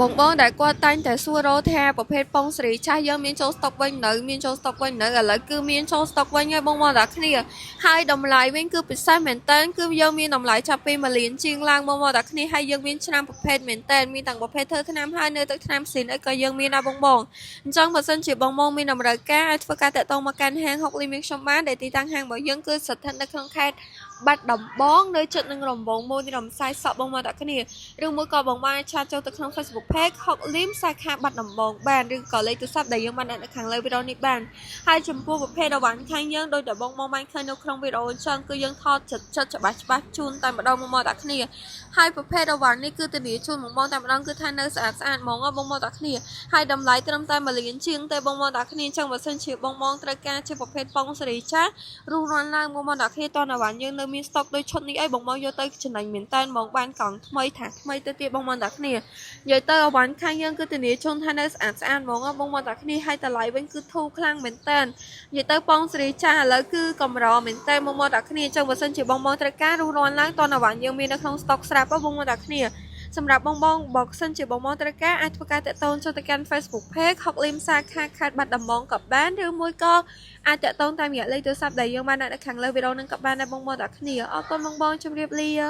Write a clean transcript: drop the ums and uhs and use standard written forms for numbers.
បងបងដែលគាត់តែងតែសួររកថាប្រភេទប៉ុងសេរីចាស់យើងមានចូលស្តុកវិញនៅមានចូលស្តុកវិញនៅឥឡូវគឺមានចូលស្តុកវិញហើយបងបងតាគ្នាហើយតម្លៃវិញគឺពិសេសមែនតើគឺយើងមានតម្លៃចាប់ពី1លានជាងឡើងបងបងតាគ្នាហើយយើងមានឆ្នាំប្រភេទមែនតើមានទាំងប្រភេទធ្វើថ្នាំហើយនៅទឹកថ្នាំស៊ីនអីក៏យើងមានដែរបងបងអញ្ចឹងបើសិនជាបងបងមានតម្រូវការឲ្យធ្វើការតាក់ទងមកកាន់ហាងហុកលីមានខ្ញុំបានដែលទីតាំងហាងរបស់យើងគឺស្ថិតនៅក្នុងខេត្តបាត់ដំបងនៅជិតនឹងរង្វង់មូលរំសាយសក់បងមកតាគ្នា ឬមួយក៏បងបាន chat ចូលទៅក្នុង Facebook Page ហុកលីមសាខាបាត់ដំបងបានឬក៏លេខទូរស័ព្ទដែលយើងបានដាក់នៅខាងលើវីដេអូនេះបានហើយចំពោះប្រភេទអីវ៉ាន់ខាងយើងដោយតែបងមកបានឃើញនៅក្នុងវីដេអូអញ្ចឹងគឺយើងថតចិត្តចិត្តច្បាស់ច្បាស់ជូនតែម្ដងមកមកតាគ្នាហើយប្រភេទអីវ៉ាន់នេះគឺធានាជូនបងបងតែម្ដងគឺថានៅស្អាតស្អាតហ្មងបងមកតាគ្នាហើយតម្លៃត្រឹមតែ1លានជាងទេបងមកតាគ្នាអញ្ចឹងបើសិនជាបងបងត្រូវការជាប្រភេទប៉ុងសេរីចាស់រុះរាន់ឡើងបងមកតាគ្នាតនអីវ៉ាន់យើងនៅមានស្តុកដូចឈុតនេះអីបងបងយកទៅចំណេញមែនតើហ្មងបានកង់ថ្មីថាថ្មីទៅទៀតបងមកតាគ្នានិយាយទៅអីវ៉ាន់ខាងយើងគឺធានាជូនថានៅស្អាតស្អាតហ្មងបងមកតាគ្នាហើយតម្លៃវិញគឺធូរខ្លាំងមែនតើនិយាយទៅប៉ុងសេរីចាស់ឥឡូវគឺកម្រមែនតើបងមកតាគ្នាអញ្ចឹងបើសិនជាបងបងត្រូវការរុះរាន់ឡើងតនអីវ៉ាន់យើងមាននៅក្នុងស្តុកស្រាប់បងមកតាគ្នាសម្រាប់បងបងបើសិនជាបងបងត្រូវការអាចធ្វើការតាក់ទងចូលទៅកាន់ Facebook Page ហុកលីមសាខាខេត្តបាត់ដំបងក៏បានឬមួយក៏អាចតាក់ទងតាមរយៈលេខទូរស័ព្ទដែលយើងបានដាក់នៅខាងលើវីដេអូនឹងក៏បានដែរបងបងតាគ្នាអរគុណបងបងជម្រាបលា។